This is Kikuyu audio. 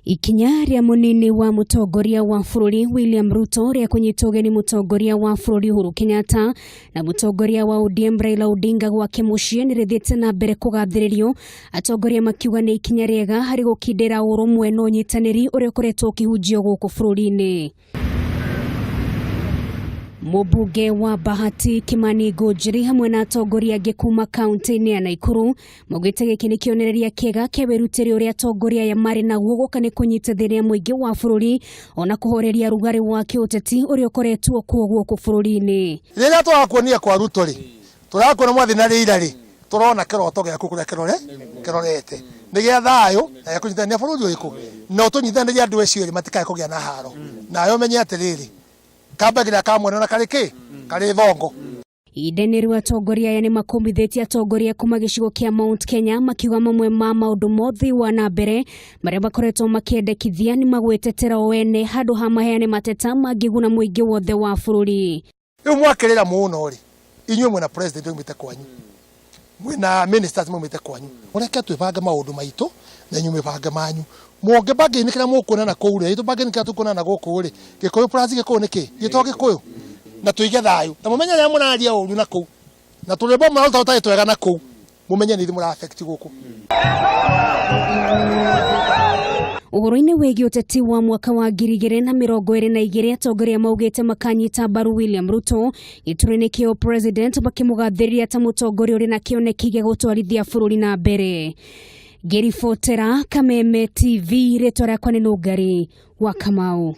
Ikinya rĩa mũnini wa mũtongoria wa bũrũri William Ruto rĩa kũnyita ũgeni mũtongoria wa bũrũri Uhuru Kenyatta na mũtongoria wa ODM Raila Odinga gwake mũciĩ nĩ rĩthiĩte na mbere kũgathĩrĩrio, atongoria makiuga nĩ ikinya rĩega harĩ gũkindĩra ũrũmwe na ũnyitanĩri ũrĩa ũkoretwo ũkĩhunjio gũkũ bũrũri-inĩ. Mũmbunge wa Bahati Kimani Ngunjiri hamwe na atongoria angĩ kuma kaunti-inĩ ya Naikuru maugĩte gĩkĩ nĩ kĩonereria kĩega kĩa wĩrutĩri ũrĩa atongoria aya marĩ naguo gũka nĩ kũnyitithania mũingĩ wa bũrũri ona kũhoreria rugarĩ wa kĩũteti ũrĩa ũkoretwo kuo gũkũ bũrũri-inĩ. Rĩrĩa tũrakuonia kwa Ruto rĩ, tũrakuona mwathi na rĩira rĩ, tũrona kĩroto gĩaku kũrĩa kĩrore kĩrorete nĩ gĩa thayũ na gĩa kũnyitithania bũrũri ũrĩkũ na ũtũnyitithanirie andũ acio erĩ matikae kũgĩa na haro nawe ũmenye atĩrĩrĩ kambagĩra ka mwena na karĩ kĩ karĩ thongo. Ihinda-inĩ rĩu atongoria aya nĩ makũmithĩtie atongoria kuma gĩcigo kĩa Mount Kenya makiuga mamwe ma maũndũ ma ũthii wa na mbere marĩa makoretwo makĩendekithia nĩ magwĩtetera o ene handũ ha maheane mateta mangĩguna mũingĩ wothe wa bũrũri. Rĩu mwakĩrĩra mũno rĩ, inyuĩ mwĩna president aumĩte kwanyu, mwĩna ministers maumĩte kwanyu, mũreke twĩbange maũndũ maitũ na inyuĩ mwĩbange manyu. Mũngĩ bargain kĩrĩa mũkuona na kũu rĩ, itũ bargain kĩrĩa tũkuona na gũkũ rĩ, Gĩkũyũ plus Gĩkũyũ nĩ kĩ? Gĩtoo Gĩkũyũ. Na tũige thayũ. Na mũmenye rĩrĩa mũraria ũru na kũu, na tũrwĩmbo mũraruta tũtarĩ twega na kũu, mumenye nĩ ithuĩ mũra affect gũkũ. Ũhoro-inĩ wĩgiĩ ũteti wa mwaka wa 2022, atongoria maugĩte makanyita mbaru William Ruto gĩturwa-inĩ kĩa president, makĩmũgathĩrĩria ta mũtongoria ũrĩ na kĩoneki gĩa gũtwarithia bũrũri na mbere. Ngĩribotera Kameme TV, rĩtwa rĩakwa nĩ Nũngari wa Kamau.